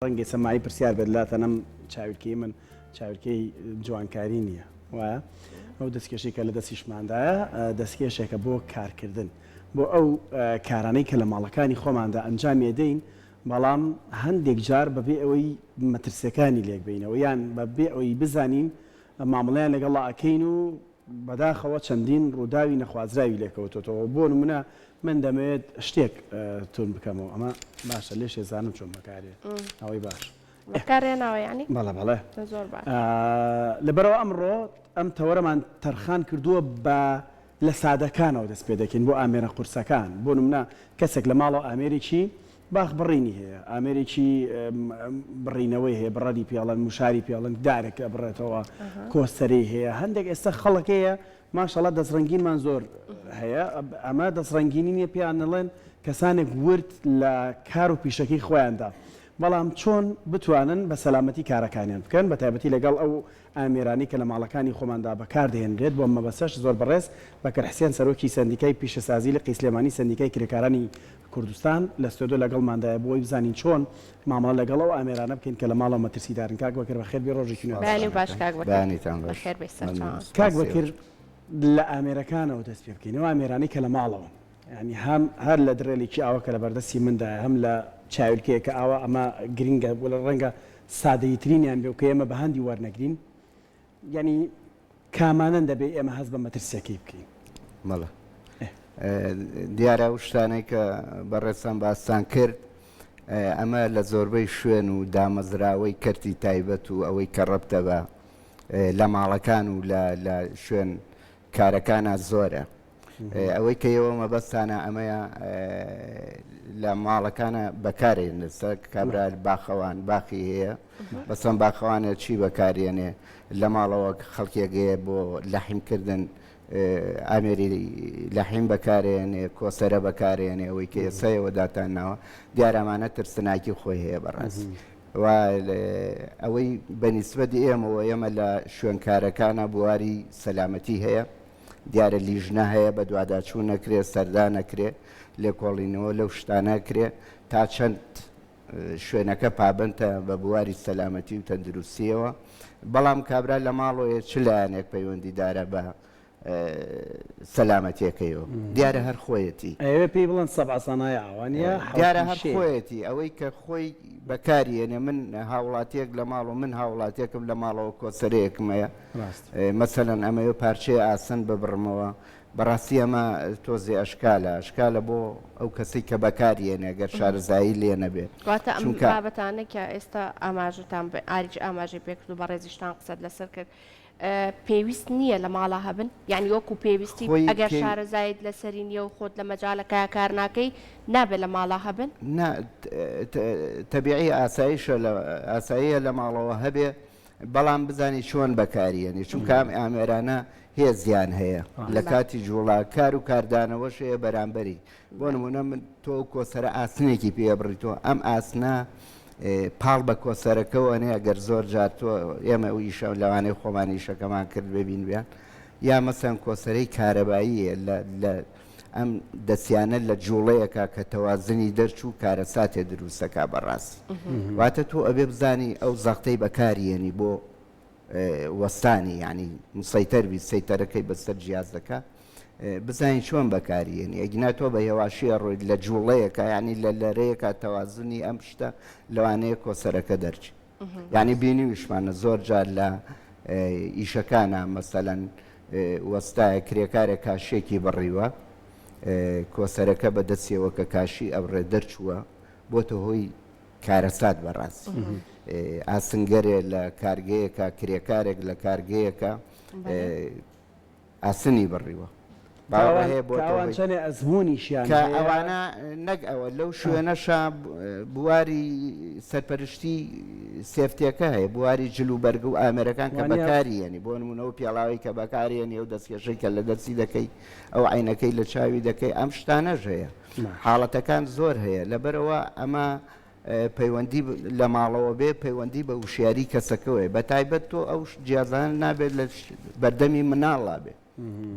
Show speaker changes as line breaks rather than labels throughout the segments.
ڕەنگە سەماعی پرسیار بێت لاتان ئەم چاویلکەی من چاویلکەی جوانکاری نییە وایە ئەو دەستکێشەی کە لە دەستیشماندایە دەستکێشێکە بۆ کارکردن بۆ ئەو کارانەی کە لە ماڵەکانی خۆماندا ئەنجامی ئەدەین بەڵام هەندێک جار بەبێ ئەوەی مەترسیەکانی لێک بینەوە یان بەبێ ئەوەی بزانین مامەڵەیان لەگەڵا ئەکەین و بەداخەوە چەندین ڕووداوی نەخوازراوی لێکەوتۆتەوە بۆ نمونە من دەمەوێت شتێک تون بکەمەوە ئەمە باشە لێشێ زانم چۆن بەکارێ ئەوەی باش
بەکارێناوە یعنی
بەڵێ بەڵێ
زۆر باش
لەبەرەوە ئەمڕۆ ئەم تەوەرەمان تەرخان کردووە بە لە سادەکانەوە دەست پێ دەکەین بۆ ئامێرە قورسەکان بۆ نمونە کەسێک لە ماڵەوە ئامێرێکی باخ بڕینی هەیە، ئامێرێکی بڕینەوەی هەیە، بڕەری پێڵن، موشاری پێڵن، دارێک ئەبڕێتەوە، کۆسەرەی هەیە، هەندێک ئێستا خەڵک هەیە ماشەڵا دەستڕەنگینمان زۆر هەیە، ئەمە دەستڕەنگینی نییە پێیان ئەڵێن کەسانێک ورد لە کار و پیشەکەی خۆیاندا، بەڵام چۆن بتوانن بە سەلامەتی کارەکانیان بکەن، بەتایبەتی لەگەڵ ئەو ئامێرانەی کە لە ماڵەکانی خۆماندا بەکاردەهێنرێت، بۆ ئەم مەبەستەش زۆر بەڕێز بەکر حسێن سەرۆکی سەندیکای پیشەسازی لقی سلێمانی سەندیکای کرێکارانی کوردستان لە ستۆدیۆ لەگەڵماندایە بۆ ئەوەی بزانین چۆن مامەڵە لەگەڵ ئەو ئامێرانە بکەین کە لە ماڵەوە مەترسیدارن. کاک بەکر بەخێر بێی ڕۆژێکی نوێ
بەیانی باش کاک بەکر.
بەیانیتان باش.
بەخێر بێی سەرچاوان.
کاک بەکر لە ئامێرەکانەوە دەست پێ بکەین ئەو ئامێرانەی کە لە ماڵەوەن یانی هەم هەر لە دڕێلێکی ئاوە کە لە بەردەستی مندایە هەم لە چاویلکەیەک کە ئاوا ئەمە گرنگە و ڕەنگە سادەییترینیان بێ و کە ئێمە بە هەندی وەرنەگرین یانی کامانەن دەبێ ئێمە هەست بە مەترسیەکەی بکەین؟
بەڵێ دیارە ئەو شتانەی کە بەڕێزتان باستان کرد ئەمە لە زۆربەی شوێن و دامەزراوەی کەرتی تایبەت و ئەوەی کە ڕەبتە بە لە ماڵەکان و لە شوێن کارەکانە زۆرە ئەوەی کە ئێوە مەبەستانە ئەمەیە لە ماڵەکانە بەکارێنێت سەر کابرا باخەوان باخی هەیە بەسەن باخەوانە چی بەکارێنێ لە ماڵەوە خەڵکێک هەیە بۆ لەحیمکردن ئامێری لەحیم بەکارێنێ کۆسەرە بەکارێنێ ئەوەی کە ئێستا ئێوە داتان ناوە دیارامانە ترسناکی خۆی هەیە بەڕاستی و ئەوەی بەنیسبەت ئێمەوە ئێمە لە شوێنکارەکانە بواری سەلامەتی هەیە دیارە لیژنە هەیە بەدواداچوون ئەکرێ، سەردان ئەکرێ، لێکۆڵینەوە لەو شتانە ئەکرێ تا چەند شوێنەکە پابەندە بە بواری سەلامەتی و تەندروستییەوە، بەڵام کابرا لە ماڵۆیە چ لایەنێک پەیوەندیدارە بە سەلامەتیەکەیەوە؟ دیارە هەر خۆیەتی.
ئەیەوێ پێی بڵێن سەبعە سەنایع وانیە؟ حەوت
دیارە هەر
پیشەیە.
خۆیەتی ئەوەی کە خۆی بەکاری ئەنێ، من هاوڵاتیەک لە ماڵ و من هاوڵاتیەکم لە ماڵەوە کۆسەرەیەکم هەیە،
ڕاستە.
مەسەلەن ئەمەوێ پارچەی ئاسن ببڕمەوە، بەڕاستی ئەمە تۆزێ ئەشکالە، ئەشکالە بۆ ئەو کەسەی کە بەکاری ئەنێ گەر شارەزایی لێ نەبێ،
واتە ئەم
چونکە.
بابەتانە کە ئێستا ئاماژەتان بە ئاریچ ئاماژەی پێکرد و بەڕێزیشتان قسەت لەسەر کرد پێویست نییە لە ماڵا هەبن؟ یانی وەکو پێویستی
خۆی
ئەگەر
پێ.
شارەزایت لەسەری نییە و خۆت لە مەجالەکەیا کار ناکەی نابێ لە ماڵا هەبن؟
نا تەبیعی ئاسایشە لە ئاساییە لە ماڵەوە هەبێ بەڵام بزانی چۆن بەکاریەنی چونکە ئەم ئامێرانە هێزیان هەیە لە کاتی جوڵە کار و کاردانەوەش هەیە بەرامبەری بۆ نمونە من تۆ کۆسەرە ئاسنێکی پێ بڕی تۆ ئەم ئاسنە پاڵ بە کۆسەرەکەوە نێ گەر زۆر جار تۆ ئێمە ئەو ئیشە لەوانەیە خۆمان ئیشەکەمان کرد ببینویان یا مەسەن کۆسەرەی کارەباییە لە ئەم دەستیانە لە جوڵەیەکا کە تەوازنی دەرچوو کارەساتێ دروستەکا بەڕاستی واتە تۆ ئەبێ بزانی ئەو زەختەی بەکاریەنی بۆ وەستانی یعنی مسەیتەر بی سەیتەرەکەی بەسەر جیازەکە بزانین چۆن بەکاریێنی ئەگینا تۆ بە هێواشی ئەڕۆیت لە جوڵەیەکە یعنی لە لەرەیەکە تەوازنی ئەم شتە لەوانەیە کۆسەرەکە دەرچی یعنی بینیویشمانە زۆر جار لە ئیشەکانە مەسەلەن وەستایە کرێکارێک کاشیەکی بڕیوە کۆسەرەکە بە دەستیەوە کە کاشی ئەبڕێ دەرچووە بۆتە هۆی کارەسات بەڕاستی ئاسنگەرێ لە کارگەیەکە کرێکارێک لە کارگەیەکە ئاسنی بڕیوە. باوەڕ هەیە بۆتە
تاوان
هۆی.
چەنێ ئەزموونیشیان
کە
هەیە.
ئەوانە نەک ئەوە لەو شوێنەشا بواری سەرپەرشتی سێفتیەکە هەیە بواری جل و بەرگ و ئامێرەکان کە
وانیە؟
بەکاری یەنی بۆ نموونە ئەو پێڵاوەی کە بەکاری یەنی ئەو دەستکێشەی کە لە دەستی دەکەی ئەو عەینەکەی لە چاوی دەکەی ئەم شتانەش هەیە حاڵەتەکان زۆر هەیە لەبەرئەوە ئەمە پەیوەندی لە ماڵەوە بێ پەیوەندی بە وشیاری کەسەکەوەیە بە تایبەت تۆ ئەو جیازانە نابێت لە بەردەمی مناڵا بێ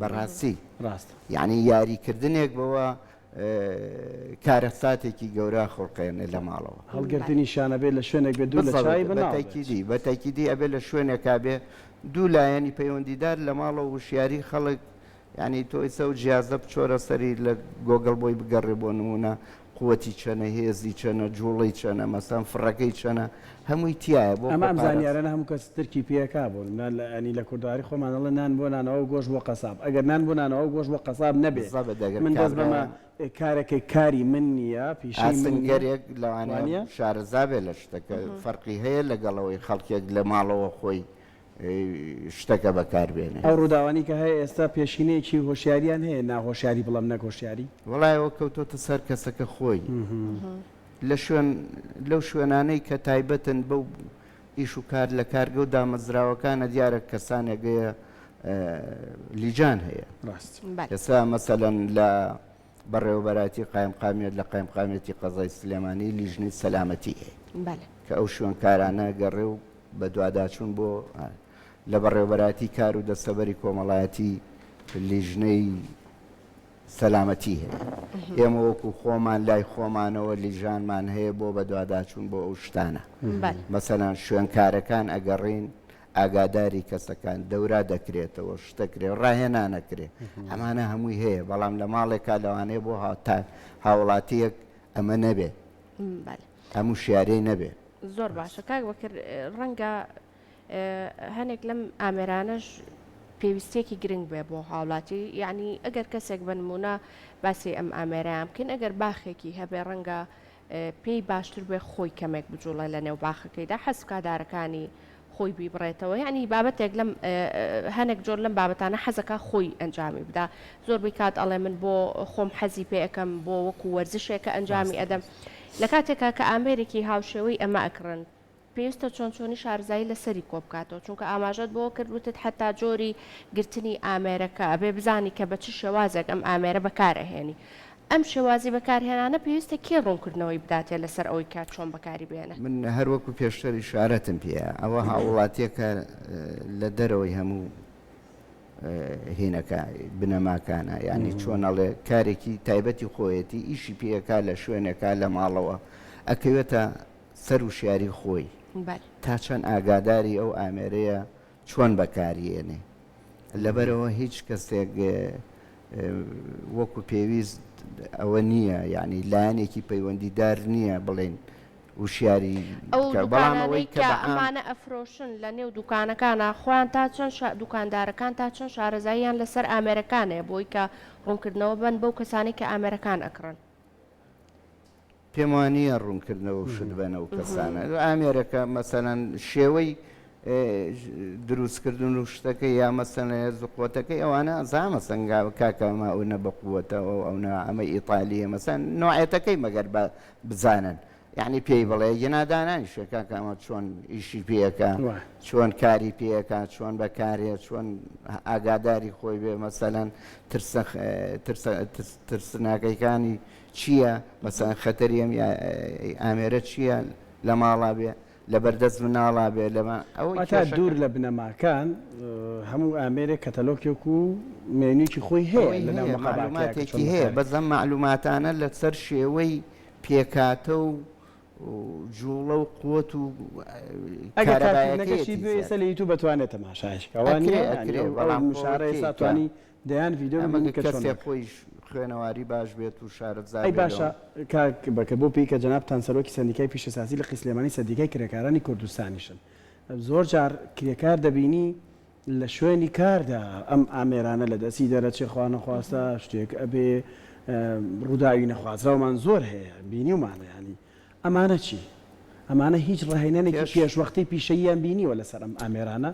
بەڕاستی
ڕاستە
یعنی یاریکردنێک بەوە. کارەساتێکی گەورە خوڵقێنێ لە ماڵەوە.
هەڵگرتنیشیان ئەبێ لە شوێنێک بێت دوور لە چاوی مناڵ بێت.
بە تەئکیدی ئەبێ لە شوێنێکا بێ دوو لایەنی پەیوەندیدار لە ماڵەوە وشیاری خەڵک یانی تۆ ئیستا ئەو جیازە بچۆرە سەری لە گۆگڵ بۆی بگەڕێ بۆ نموونە قوتی چەنە هێزی چەنە جوڵەی چەنە مەسەن فڕەکەی چەنە هەمووی تیایە بۆ
ئەمە ئەم
خۆپاراستن.
زانیارانە هەموو کەس درکی پێ ئەکا بۆ نمونە لە یانی لە کوردەواری خۆمان ئەڵێن نان بۆ نانەوا و گۆشت بۆ قەساب ئەگەر نان بۆ نانەوا و گۆشت بۆ قەساب نەبێ
بالضبط ئەگەر
من دەست بەمە
کابرایە
کارەکەی کاری من نییە پیشەی من نییە
ئاسنگەرێک لەوانەیە
وانییە؟
شارەزا بێ لە شتەکە فەرقی هەیە لەگەڵ ئەوەی خەڵکێک لە ماڵەوە خۆی شتەکە بەکار بێنێ.
ئەو ڕووداوانەی کە هەیە ئێستا پێشینەیەکی هۆشیاریان هەیە ناهۆشیاری بڵێم نەک هۆشیاری؟
وەڵا ئەوە کەوتۆتە سەر کەسەکە خۆی لە شوێن لەو شوێنانەی کە تایبەتن بەو ئیش و کار لە کارگە و دامەزراوەکانە دیارە کەسانێک هەیە لیجان هەیە
ڕاست.
ئێستا مەسەلەن لە بەڕێوەبەرایەتی قایمقامیەت لە قایمقامیەتی قەزای سلێمانی لیژنەی سەلامەتی هەیە کە ئەو شوێنکارانە گەڕێ و بەدواداچوون بۆ لە بەڕێوەبەرایەتی کار و دەستەبەری کۆمەڵایەتی لیژنەی سەلامەتی هەیە. ئێمە وەکو خۆمان لای خۆمانەوە لیژانمان هەیە بۆ بەدواداچوون بۆ ئەو شتانە. مەسەلەن شوێنکارەکان ئەگەڕێین ئاگاداری کەسەکان، دەورا دەکرێتەوە، شتەکرێ، ڕاهێنان ئەکرێ. ئەمانە هەمووی هەیە، بەڵام لە ماڵێکا لەوانەیە بۆ هاوڵاتییەک ئەمە نەبێ. ئەم وشیاریەی نەبێ.
زۆر باشە کاک بەکر ڕەنگە هەنێک لەم ئامێرانەش پێویستیەکی گرنگ بێ بۆ هاوڵاتی یعنی ئەگەر کەسێک بە نمونە باسی ئەم ئامێرەیان بکەین ئەگەر باخێکی هەبێ ڕەنگە پێی باشتر بێ خۆی کەمێک بجوڵێ لە نێو باخەکەیدا حەز بکا دارەکانی خۆی بیبڕێتەوە یعنی بابەتێک لەم هەنێک جۆر لەم بابەتانە حەزەکا خۆی ئەنجامی بدا زۆربەی کات ئەڵێ من بۆ خۆم حەزی پێ ئەکەم بۆ وەکو وەرزشێکە ئەنجامی ئەدەم لە کاتێکا کە ئامێرێکی هاوشێوەی ئەمە ئەکڕن پێویستە چۆن چۆنی شارەزایی لەسەری کۆبکاتەوە چونکە ئاماژەت بەوە کرد وتت حەتا جۆری گرتنی ئامێرەکە ئەبێ بزانی کە بە چ شێوازێک ئەم ئامێرە بەکار ئەهێنی ئەم شێوازی بەکارهێنانە پێویستە کێ ڕوونکردنەوەی بداتێ لەسەر ئەوەی کە چۆن بەکاری بێنێ؟
من هەر وەکو پێشتر ئیشارەتم پێیە ئەوە هاووڵاتیەکە لە دەرەوەی هەموو هینەکە بنەماکانە یعنی چۆن ئەڵێ کارێکی تایبەتی خۆیەتی ئیشی پێەکە لە شوێنێکا لە ماڵەوە ئەکەوێتە سەر وشیاری خۆی تا چەند ئاگاداری ئەو ئامێرەیە چۆن بەکاریێنێ لەبەرەوە هیچ کەسێک وەکو پێویست ئەوە نییە یعنی لایەنێکی پەیوەندیدار نییە بڵێن وشیاری
ئەو دوکانانەی کە ئەمانە ئەفرۆشن لە نێو دوکانەکانا خۆیان تا چەند شا دوکاندارەکان تا چەند شارەزاییان لەسەر ئامێرەکان هەیە بۆی کە ڕوونکردنەوە بەن بەو کەسانەی کە ئامێرەکان ئەکڕن؟
پێم وا نییە ڕوونکردنەوە و شت بەن ئەو کەسانە ئامێرەکە مەسەلەن شێوەی دروستکردن و شتەکەی یا مەسەلەن هێز و قوتەکەی ئەوانە ئەزا مەسەن کاکە ئەمە ئەونە بە قوتە ئەو ئەونە ئەمە ئیتالیە مەسەن نوعێتەکەی مەگەر بە بزانن یەعنی پێی بڵێ گینا دانانیشێ کاکە ئەمە چۆن ئیشی پێ ئەکا چۆن کاری پێ ئەکا چۆن بەکارێ چۆن ئاگاداری خۆی بێ مەسەلەن ترسە ترسە ترسناکەکانی چییە مەسەلەن خەتەری ئەم ئامێرە چییە لە ماڵا بێ لەبەردەست مناڵا بێ لەمە ئەوەی
واتا دوور لە بنەماکان هەموو ئامێرێک کەتەلۆکێک و مێنویەکی خۆی هەیە لەناو مقەباکەیا کە چۆن
مەعلوماتێکی هەیە بەس ئەم مەعلوماتانە لەسەر شێوەی پێکهاتە و جوڵە و قوت و
ئەگەر کارکردنەکەشی بوێ ئێستا لە یوتوب ئەتوانێت تەماشایش کا وا نییە
ئەکرێ
یانی ئەو
بەڵام
مشارە ئێستا توانی دەیان ڤیدیۆ
ئەمە
ببینی کە چۆن
کەسێ
بکرێت.
خۆیش خوێنەواری باش بێت و شارەزا
ئەی
بێ
باشە
لەوە.
کاک بەکر بۆ پێی کە جەنابتان سەرۆکی سەندیکای پیشەسازی لقی سلێمانی سەندیکای کرێکارانی کوردستانیشن زۆر جار کرێکار دەبینی لە شوێنی کاردا ئەم ئامێرانە لە دەستی دەرەچێ خوانەخواستە شتێک ئەبێ ڕووداوی نەخوازراومان زۆر هەیە بینیومانە یانی ئەمانە چی؟ ئەمانە هیچ ڕاهێنانێکی پێشوەختەی پیشەییان بینیوە لەسەر ئەم ئامێرانە؟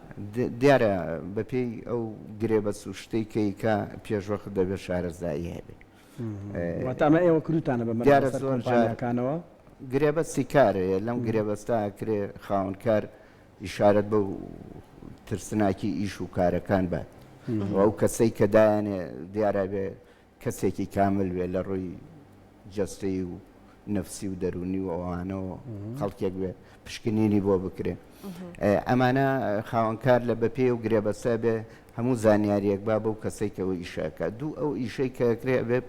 دیارە بەپێی ئەو گرێبەست و شتەی کە ئیکا پێشوەخت دەبێت شارەزایی هەبێ.
واتە ئەمە ئێوە کردووتانە بە مەرج
دیارە
بەسەر
زۆر جار
کۆمپانیاکانەوە؟
گرێبەستی کار هەیە، لەم گرێبەستە ئەکرێ خاوەنکار ئیشارەت بەو ترسناکی ئیش و کارەکان بات و ئەو کەسەی کە دایانێ دیارە بێ کەسێکی کامل بێ لە ڕووی جەستەیی و نەفسی و دەروونی و ئەوانەوە خەڵکێک بێ پشکنینی بۆ بکرێ ئەمانە خاوەنکار لە بەپێی و گرێبەسە بێ هەموو زانیاریەک با بەو کەسەی کە ئەو ئیشەکە دوو ئەو ئیشەی کە کرێ بێ.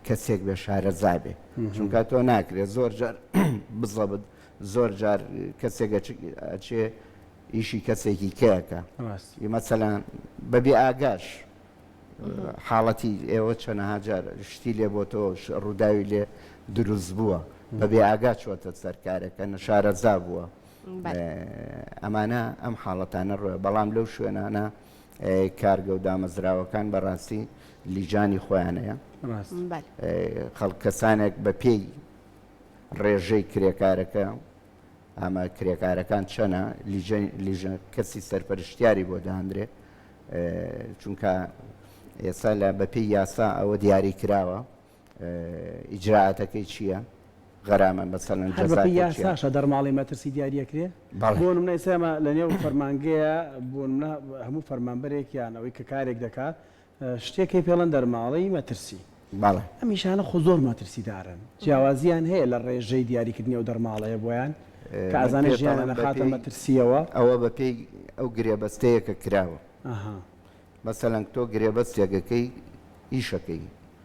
کەسێک بێ شارەزا بێ چونکە تۆ ناکرێت زۆر جار بزەبت زۆر جار کەسێک ئەچێ ئیشی کەسێکی کەکە مەسەلەن بەبێ ئاگاش حاڵەتی ئێوە چەنەها جار شتی لێ بۆتەوە ڕووداوی لێ دروست بووە بەبێ ئاگا چۆتە سەر کارەکە نەشارەزا بووە ئەمانە ئەم حاڵەتانە ڕوێ بەڵام لەو شوێنانە کارگە و دامەزراوەکان بەڕاستی لیجانی خۆیان هەیە خەڵک کەسانێک بە پێی ڕێژەی کرێکارەکە ئەمە کرێکارەکان چەنە لیژە کەسی سەرپەرشتیاری بۆ داندرێ چونکە ئێستا لە بەپێی یاسا ئەوە دیاری کراوە ئیجرائاتەکەی چییە؟ غەرامە مەسەلەن
هەر بەپێی
جەزاکەی چییە؟
یاساشە دەرماڵەی مەترسی دیاری ئەکرێ؟
بەڵێ.
بۆ نمونە ئێستا ئێمە لە نێو فەرمانگەیە بۆ نمونە هەموو فەرمانبەرێک یان ئەوەی کە کارێک دەکا شتێک هەیە پێڵێن دەرماڵەی مەترسی.
بەڵێ.
ئەم ئیشانە خۆ زۆر مەترسیدارن جیاوازیان هەیە لە ڕێژەی دیاریکردنی ئەو دەرماڵەیە بۆیان کە
من
ئەزانێ
پێت
ژیانیان
ئەڵێم
ئەخاتە
بەپێی
مەترسییەوە؟
ئەوە بەپێی ئەو گرێبەستەیە کە کراوە.
ئەها.
مەسەلەن تۆ گرێبەستێک ئەکەی ئیشەکەی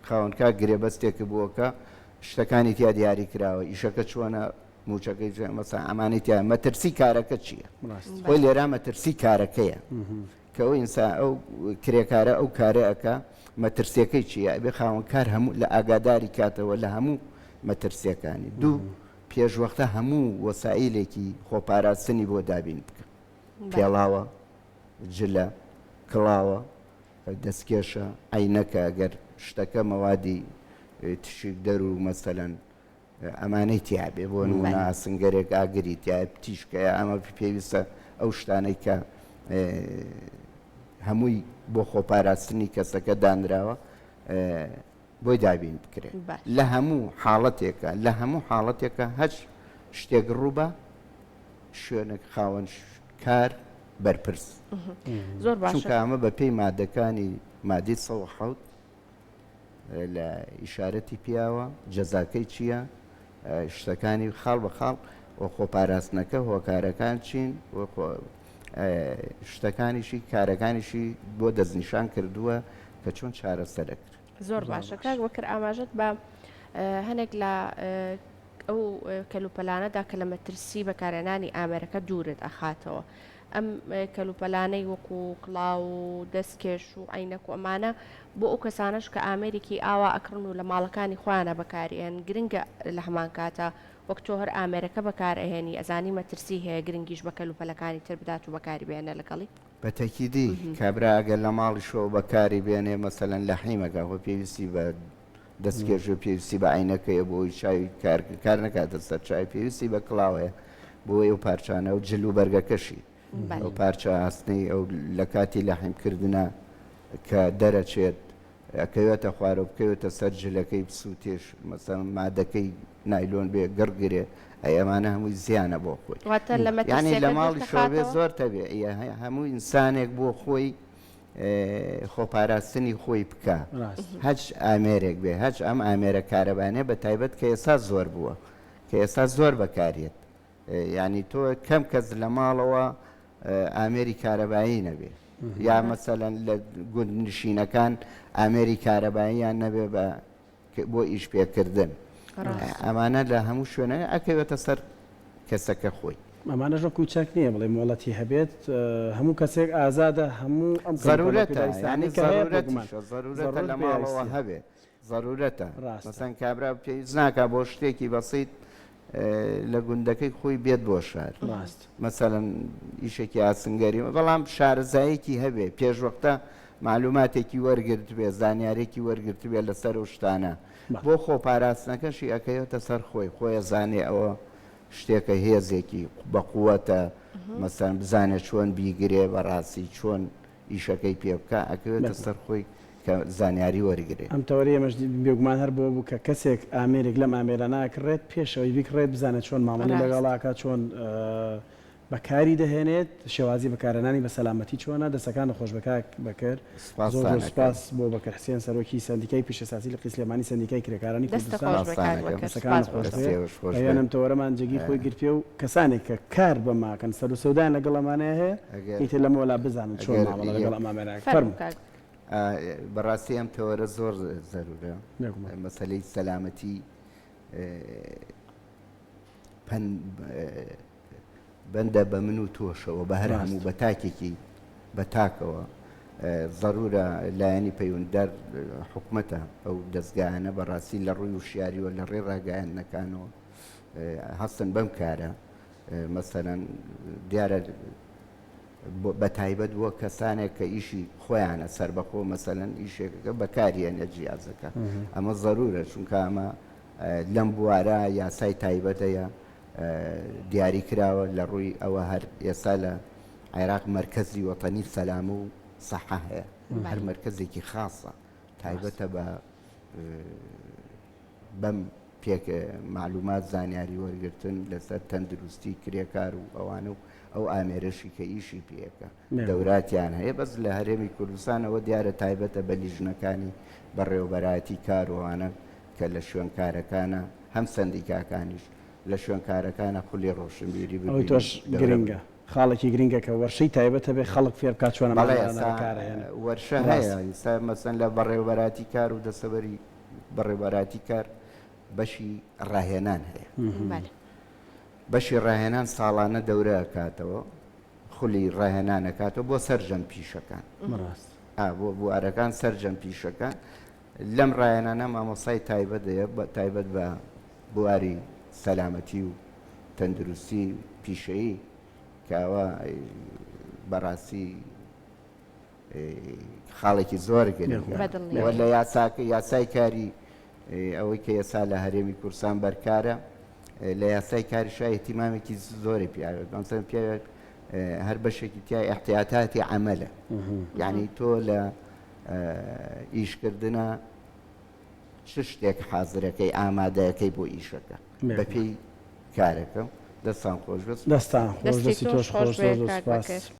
خاوەنکار گرێبەستێک بووەکە شتەکانی تیا دیاری کراوە ئیشەکە چۆنە موچەکەی چۆنە مەسەلەن ئەمانەی تیا مەترسی کارەکە چییە خۆی لێرا مەترسی کارەکەیە کە ئەو ئینسان ئەو کرێکارە ئەو کارە ئەکا مەترسیەکەی چییە ئەبێ خاوەنکار هەموو لە ئاگاداری کاتەوە لە هەموو مەترسیەکانی دوو پێشوەختە هەموو وەسائیلێکی خۆپاراستنی بۆ دابین بکە پێڵاوە جلە، کڵاوە، دەستکێشە، عەینەکە گەر شتەکە مەوادی تشیکدەر و مەسەلەن ئەمانەی تیا بێ بۆ نموونە ئاسنگەرێک ئاگری تیا تیشکەیە ئەمە پێویستە ئەو شتانەی کە هەمووی بۆ خۆپاراستنی کەسەکە دانراوە بۆی دابین بکرێت لە هەموو حاڵەتێکە لە هەموو حاڵەتێکە هەچ شتێک ڕووبە شوێنێک خاوەن کار بەرپرس.
زۆر باشە.
چونکە ئەمە بە پێی مادەکانی مادەی 107 لە ئیشارەتی پیاوە جەزاکەی چییە شتەکانی خاڵ بە خاڵ و خۆپاراستنەکە هۆکارەکان چین و شتەکانیشی کارەکانیشی بۆ دەستنیشان کردووە کە چۆن چارەسەرەکرێت.
زۆر باشە کاک بەکر ئاماژەت بە هەنێک لە ئەو کەلوپەلانەدا کە لە مەترسی بەکارهێنانی ئامێرەکە دوورت ئەخاتەوە. ئەم کەلوپەلانەی وەکو کڵاو و دەستکێش و عەینەک و ئەمانە بۆ ئەو کەسانەش کە ئامێرێکی ئاوا ئەکڕن و لە ماڵەکانی خۆیانا بەکاری ئەهێنن گرنگە لە هەمان کاتا وەک تۆ هەر ئامێرەکە بەکار ئەهێنی ئەزانی مەترسی هەیە گرنگیش بە کەلوپەلەکانی تر بدات و بەکاری بهێنێ لەگەڵی.
بە تەکیدی کابرا ئەگەر لە ماڵیشەوە بەکاری بێنێ مەسەلەن لەحیمەکە خۆ پێویستی بە دەستکێش و پێویستی بە عەینەکەیە بۆ ئەوەی چاوی کار کار نەکاتە سەر چاوی پێویستی بە کڵاوەیە بۆ ئەو پارچانە و جل و بەرگەکەشی ئەو پارچە ئاسنەی ئەو لە کاتی لەحیم کردنە کە دەرەچێت ئەکەوێتە خوارەوە بکەوێتە سەر جلەکەی بسووتێش مەسەلەن مادەکەی نایلۆن بێ گڕگرێ ئەی ئەمانە هەمووی زیانە بۆ خۆی
واتە لە
یعنی لە
مەترسیەکە دوور
ماڵیشەوە بێ
دەخاتەوە؟
زۆر تەبیعیە هەموو ئینسانێک بۆ خۆی خۆپاراستنی خۆی بکا هەچ ئامێرێک بێ هەچ ئەم ئامێرە کارەبانیە بە تایبەت کە ئێستا زۆر بووە کە ئێستا زۆر بەکاریێت یعنی تۆ کەم کەس لە ماڵەوە ئامێری کارەبایی نەبێ یا مەسەلەن لە گوند نشینەکان ئامێری کارەباییان نەبێ بە بۆ ئیش پێکردن ئەمانە لە هەموو شوێنە ئەکەوێتە سەر کەسەکە خۆی.
ئەمانەش وەکو چەک نییە بڵێ مۆڵەتی هەبێت هەموو کەسێک ئازادە هەموو ئەم
زەرورەتە یانی زەرورەتیشە زەرورەتە لە ماڵەوە هەبێ زەرورەتە مەسەن کابرا پێویست ناکا بۆ شتێکی بەسیت لە گوندەکەی خۆی بێت بۆ شار
ڕاست.
مەسەلەن ئیشێکی ئاسنگەری بەڵام شارەزایەکی هەبێ پێشوەختە مەعلوماتێکی وەرگرتبێ زانیارێکی وەرگرتبێ لەسەر ئەو شتانە بۆ خۆپاراستنەکەشی ئەکەوێتە سەر خۆی خۆی ئەزانێ ئەوە شتێکە هێزێکی بەقوەتە مەسەلەن بزانێ چۆن بیگرێ بەڕاستی چۆن ئیشەکەی پێ بکا ئەکەوێتە سەر خۆی کە زانیاری وەرگرێ.
ئەم تەوەرەی ئێمەش بێگومان هەر بەوە بوو کە کەسێک ئامێرێک لەم ئامێرانە ئەکڕێت پێش ئەوەی بیکڕێت بزانێت چۆن مامەڵەی لەگەڵ ئەکات چۆن بەکاری دەهێنێت شێوازی بەکارهێنانی بە سەلامەتی چۆنە دەستەکانت خۆش بێ کاک بەکر زۆر
سپاستان
زۆر
ئەکەم.
سپاس بۆ بەکر حسێن سەرۆکی سەندیکای پیشەسازی لقی سلێمانی سەندیکای کرێکارانی
دەستت
کوردستان
خۆش بێ کاک
سپاستان ئەکەم.
بەکر
دەستەکانت
سپاس بۆ
خۆش
تۆ.
بێ
دەستی ئێوەش خۆش بێ.
بەهیوان ئەم تەوەرەمان جێگەی خۆی گرتبێ و کەسانێک کە کار بەمە ئەکەن سەر و سەودایان لەگەڵ ئەمانەیە هەیە
ئەگەر
ئیتر لەمەولا بزانن چۆن
ئەگەر
مامەڵە لەگەڵ
یەک
ئەم ئامێرە
فەرموو
فەرموو.
کاک.
بەڕاستی ئەم تەوەرە زۆر زەرورە مەسەلەی سەلامەتی بەندە بە من و تۆشەوە بە هەر هەموو بە تاکێکی بە تاکەوە زەرورە لایەنی پەیوەنددار حکومەتە ئەو دەستگایانە بەڕاستی لە ڕووی وشیاریەوە لە ڕێی ڕاگەیاندنەکانەوە هەستن بەم کارە مەسەلەن دیارە بە تایبەت بۆ کەسانێک کە ئیشی خۆیانە سەربەخۆ مەسەلەن ئیشێکەکە بەکاریێنێ جیازەکە ئەمە زەرورە چونکە ئەمە لەم بوارە یاسای تایبەت هەیە دیاری کراوە لە ڕووی ئەوە هەر ئێستا لە عێراق مەرکەزی وەتەنی سەلامە و سەحە هەیە هەر مەرکەزێکی خاصە تایبەتە بە بەم پێک مەعلومات زانیاری وەرگرتن لەسەر تەندروستی کرێکار و ئەوانە و ئەو ئامێرەشی کە ئیشی پێکە دەوراتیان هەیە بەس لە هەرێمی کوردستانەوە دیارە تایبەتە بە لیژنەکانی بەڕێوەبەرایەتی کار و ئەوانە کە لە شوێنکارەکانە هەم سەندیکاکانیش لە شوێنکارەکانە خولی ڕۆشنبیری
ئەوەی
ببینن
تۆش
دەورە
گرنگە خاڵێکی گرنگە کە وەرشەی تایبەت هەبێ خەڵک فێر بکات چۆن ئەم
بەڵێ
ئامێرانە
ئێستا
بەکارئەهێنن
وەرشە
ڕاستە.
هەیە ئیستا مەسەن لە بەڕێوەبەرایەتی کار و دەستەبەری بەڕێوەبەرایەتی کار بەشی ڕاهێنان هەیە.
بەلێ.
بەشی ڕاهێنان ساڵانە دەورە ئەکاتەوە، خولی ڕاهێنان ئەکاتەوە بۆ سەرجەم پیشەکان.
ڕاست.
ئا بۆ بوارەکان سەرجەم پیشەکان. لەم ڕاهێنانە مامۆستای تایبەت هەیە بە تایبەت بە بواری سەلامەتی و تەندروستی پیشەیی کە ئەوە بەڕاستی خاڵێکی زۆر گرنگە و لە یاساکە یاسای کاری ئەوەی کە ئێستا لە هەرێمی کوردستان بەرکارە لە یاسای کاریشا ئیهتیمامێکی زۆری پیاوێت مەسەلەن پیاوێت هەر بەشێکی تیا احتیاطاتی عملە یعنی تۆ لە ئیشکردنە چ شتێک حازرەکەی ئامادەکەی بۆ ئیشەکە بەپێی کارەکە دەستان خۆش بێت
دەستان خۆش دەستی تۆش خۆش زۆر زۆر سوپاس.